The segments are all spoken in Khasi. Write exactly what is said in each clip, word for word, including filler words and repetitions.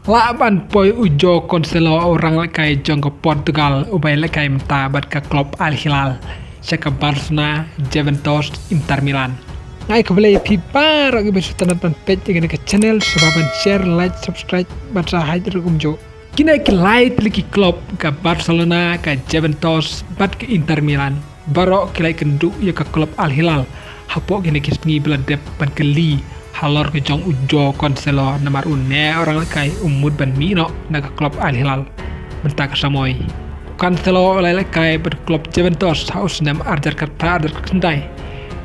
Lah ban poi u Joao Cancelo, u ranglehkai jong ka Portugal, u bai lehkai mynta bad ka club Al Hilal, sha ka Barcelona, Juventus, Inter Milan. Nga ai khublei ïa phi baroh kiba sngewtynnat ban peit ïa kane ka channel, sngewbha ban share, like, subscribe bad subscribe ruh kumjuh. Kine ki lai tylli ki club, ka Barcelona, ka Juventus bad ka Inter Milan, baroh ki la ïakynduh ïa ka club Al Hilal hapoh kine ki sngi ba la dep ban kylli halor ka jong u Joao Cancelo, namar une u ranglehkai u mut ban mih noh na ka club Al Hilal mynta ka samoi. U Cancelo u la ïalehkai bad ka club Juventus ha u snem ar hajar khatphra, ar hajar khatkhyndai,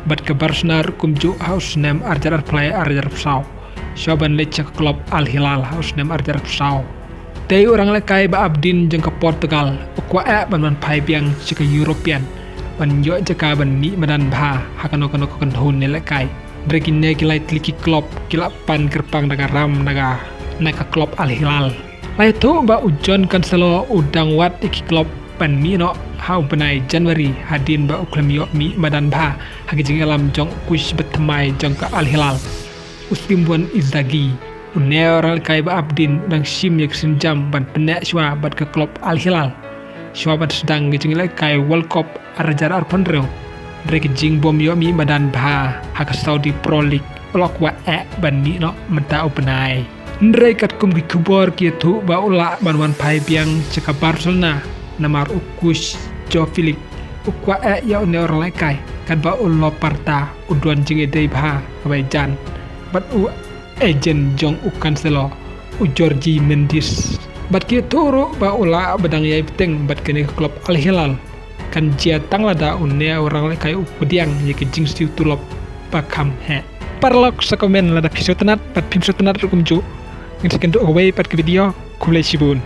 bad ka Barcelona ruh kumjuh ha u snem ar hajar arphew lai, ar hajar arphew saw, shuwa ban leit sha ka club Al Hilal ha u snem ar hajar arphew saw. Te u ranglehkai ba abdin jong ka Portugal u kwah eh ban wan phai biang sha ka European ban ïoh jaka ban mih madan bha ha kano kano ka kynhun ïalehkai. Hynrei kine ki lai tylli ki club ki la pan kyrpang da ka ram na ka, na ka club Al Hilal. La ïathuh ba u Joao Cancelo u dang wad ïa ki club ban mih noh ha u bnai January hadien ba u khlem ïoh mih madan bha ha ka jingïalam jong u coach bathymmai jong ka Al Hilal, u Simone Inzaghi. Une u ranglehkai ba abdin u dang shim ïa ka sienjam ban pynneh shuwa bad ka club Al Hilal shuwa ban sdang ka jingïalehkai World Cup ar hajar arphew hynriew. Hynrei ka jingbym ïoh mih madan bha ha ka Saudi Pro League u la kwah eh ban mih noh mynta u bnai. Hynrei katkum ki khubor ki ïathuh ba u lah ban wan phai biang sha ka Barcelona namar u coach Joao Felix u kwah eh ïa une u ranglehkai, katba u Laporta u don jingïadei bha kaba jan bad u agent jong u Cancelo, u Jorge Mendes. Bad ki ïathuh ruh ba u lah ba dang ïai bteng bad kane ka club Al Hilal, kan jia tang lada une u ranglehkai u pdiang ïa ka jingsiew tulop ba kham heh. Paralok, sa comment lada phi sngewtynnat bad phim sngewtynnat ruh kumjuh. Ngin sa ïakynduh ha kawei pat ka video. Khublei shibun.